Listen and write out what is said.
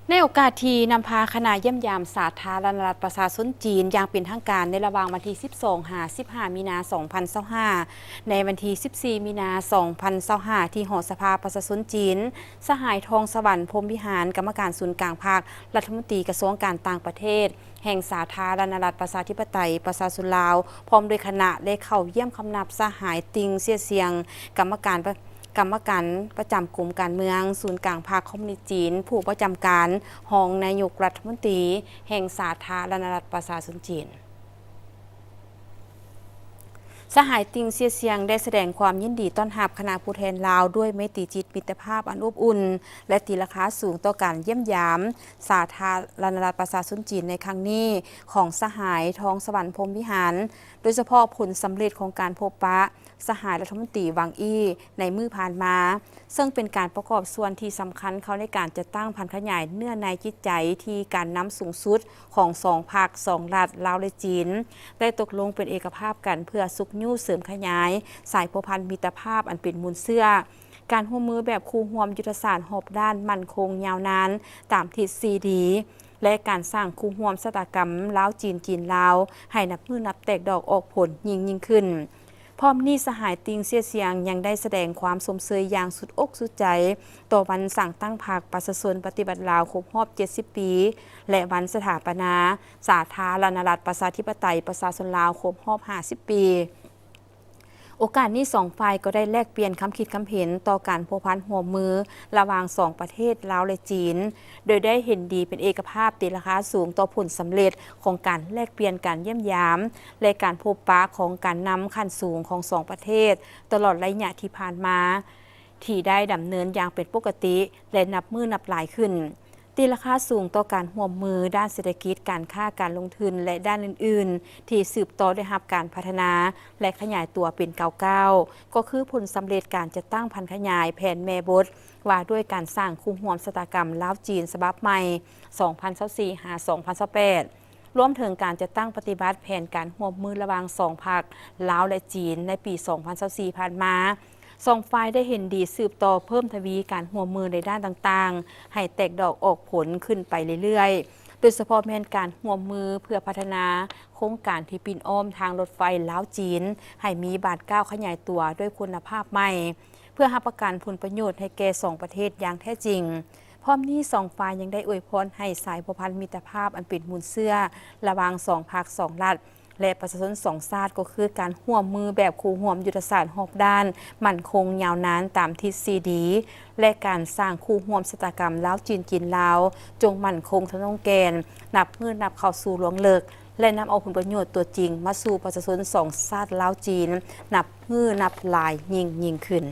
ໃນໂອກາດທີ່ນຳພາຄະນະຢ້ຽມຢາມສາທາລະນະລັດປະຊາຊົນຈີນຢ່າງເປັນທາງການ ໃນລະຫວ່າງວັນທີສິບສອງຫາສິບຫ້າມີນາສອງພັນຊາວຫ້າ, ໃນວັນທີສິບສີ່ມີນາສອງພັນຊາວຫ້າ ທີ່ຫໍສະພາປະຊາຊົນຈີນ, ສະຫາຍ ທອງສະຫວັນ ພົມວິຫານ ກຳມະການສູນກາງພັກ, ລັດຖະມົນຕີກະຊວງການຕ່າງປະເທດ ແຫ່ງສາທາລະນະລັດປະຊາທິປະໄຕປະຊາຊົນລາວ ພ້ອມດ້ວຍຄະນະ ໄດ້ເຂົ້າຢ້ຽມຄຳນັບສະຫາຍ ຕິງ ເຊຍຊຽງ ກຳມະການປະ ກຳມະການປະຈຳກົມການເມືອງ ສູນກາງພັກຄອມມູນິດຈີນ, ຜູ້ປະຈຳການ, ຮອງນາຍົກລັດຖະມົນຕີແຫ່ງສາທາລະນະລັດປະຊາຊົນຈີນ. ສະຫາຍ ຕິງ ເຊຍຊຽງ ໄດ້ສະແດງຄວາມຍິນດີຕ້ອນຮັບຄະນະຜູ້ແທນລາວດ້ວຍໄມຕີຈິດມິດຕະພາບອັນອົບອຸ່ນ ແລະ ຕີລາຄາສູງຕໍ່ການຢ້ຽມຢາມສາທາລະນະລັດປະຊາຊົນຈີນໃນຄັ້ງນີ້ ຂອງສະຫາຍ ທອງສະຫວັນ ພົມວິຫານ, ໂດຍສະເພາະຜົນສຳເລັດຂອງການພົບປະ ສະຫາຍລັດຖະມົນຕີ ຫວັງ ອີ່ ໃນມື້ຜ່ານມາ, ເຊິ່ງເປັນການປະກອບສ່ວນທີ່ສຳຄັນເຂົ້າໃນການຈັດຕັ້ງຜັນຂະຫຍາຍເນື້ອໃນຈິດໃຈທີ່ການນຳສູງສຸດຂອງສອງພັກສອງລັດ ລາວ ແລະ ຈີນ ໄດ້ຕົກລົງເປັນເອກະພາບກັນເພື່ອຊຸກຍູ້ເສີມຂະຫຍາຍສາຍພົວພັນມິດຕະພາບອັນເປັນມູນເຊື້ອ, ການຮ່ວມມືແບບຄູ່ຮ່ວມຍຸດທະສາດຮອບດ້ານໝັ້ນຄົງຍາວນານຕາມທິດສີ່ດີ ແລະ ການສ້າງຄູ່ຮ່ວມຊະຕາກຳລາວ-ຈີນ, ຈີນ-ລາວ ໃຫ້ນັບມື້ນັບແຕກດອກອອກຜົນຍິ່ງໆຂຶ້ນ. ພ້ອມນີ້ ສະຫາຍ ຕິງ ເຊຍຊຽງ ຍັງໄດ້ສະແດງຄວາມຊົມເຊີຍຢ່າງສຸດອົກສຸດໃຈຕໍ່ວັນສ້າງຕັ້ງພັກປະຊາຊົນປະຕິວັດລາວຄົບຮອບເຈັດສິບປີ ແລະ ວັນສະຖາປະນາສາທາລະນະລັດປະຊາທິປະໄຕປະຊາຊົນລາວຄົບຮອບຫ້າສິບປີ. ໂອກາດນີ້ ສອງຝ່າຍກໍໄດ້ແລກປ່ຽນຄຳຄິດຄຳເຫັນຕໍ່ການພົວພັນຮ່ວມມືລະຫວ່າງສອງປະເທດລາວ ແລະ ຈີນ, ໂດຍໄດ້ເຫັນດີເປັນເອກະພາບ, ຕີລາຄາສູງຕໍ່ຜົນສຳເລັດຂອງການແລກປ່ຽນການຢ້ຽມຢາມ ແລະ ການພົບປະຂອງການນຳຂັ້ນສູງຂອງສອງປະເທດ ຕະຫຼອດໄລຍະທີ່ຜ່ານມາ ທີ່ໄດ້ດຳເນີນຢ່າງເປັນປົກກະຕິ ແລະ ນັບມື້ນັບຫຼາຍຂຶ້ນ. ຕີລາຄາສູງຕໍ່ການຮ່ວມມືດ້ານເສດຖະກິດ, ການຄ້າ, ການລົງທຶນ ແລະ ດ້ານອື່ນໆ ທີ່ສືບຕໍ່ໄດ້ຮັບການພັດທະນາ ແລະ ຂະຫຍາຍຕົວເປັນກ້າວໆ ກໍຄືຜົນສຳເລັດການຈັດຕັ້ງຜັນຂະຫຍາຍແຜນແມ່ບົດ ວ່າດ້ວຍການສ້າງຄູ່ຮ່ວມຊະຕາກຳລາວ-ຈີນ ສະບັບໃໝ່ ສອງພັນຊາວສີ່ຫາສອງພັນຊາວແປດ ລວມເຖິງການຈັດຕັ້ງປະຕິບັດແຜນການຮ່ວມມືລະຫວ່າງສອງພັກ ລາວ ແລະ ຈີນ ໃນປີສອງພັນຊາວສີ່ຜ່ານມາ. ສອງຝ່າຍໄດ້ເຫັນດີສືບຕໍ່ເພີ່ມທະວີການຮ່ວມມືໃນດ້ານຕ່າງໆ ໃຫ້ແຕກດອກອອກຜົນຂຶ້ນໄປເລື້ອຍໆ, ໂດຍສະເພາະແມ່ນການຮ່ວມມືເພື່ອພັດທະນາໂຄງການທີ່ປິ່ນອ້ອມທາງລົດໄຟລາວ-ຈີນ ໃຫ້ມີບາດກ້າວຂະຫຍາຍຕົວດ້ວຍຄຸນນະພາບໃໝ່, ເພື່ອຮັບປະກັນຜົນປະໂຫຍດໃຫ້ແກ່ສອງປະເທດຢ່າງແທ້ຈິງ. ພ້ອມນີ້ ສອງຝ່າຍຍັງໄດ້ອວຍພອນໃຫ້ສາຍພົວພັນມິດຕະພາບອັນເປັນມູນເຊື້ອລະຫວ່າງສອງພັກສອງລັດ ແລະ ປະຊາຊົນສອງຊາດ ກໍຄືການຮ່ວມມືແບບຄູ່ຮ່ວມຍຸດທະສາດຮອບດ້ານໝັ້ນຄົງຍາວນານຕາມທິດສີ່ດີ ແລະ ການສ້າງຄູ່ຮ່ວມຊະຕາກຳລາວ-ຈີນ, ຈີນ-ລາວ ຈົ່ງໝັ້ນຄົງທະນົງແກ່ນ, ນັບມື້ນັບເຂົ້າສູ່ລວງເລິກ ແລະ ນຳເອົາຜົນປະໂຫຍດຕົວຈິງມາສູ່ປະຊາຊົນສອງຊາດລາວ-ຈີນ ນັບມື້ນັບຫຼາຍຍິ່ງໆຂຶ້ນ.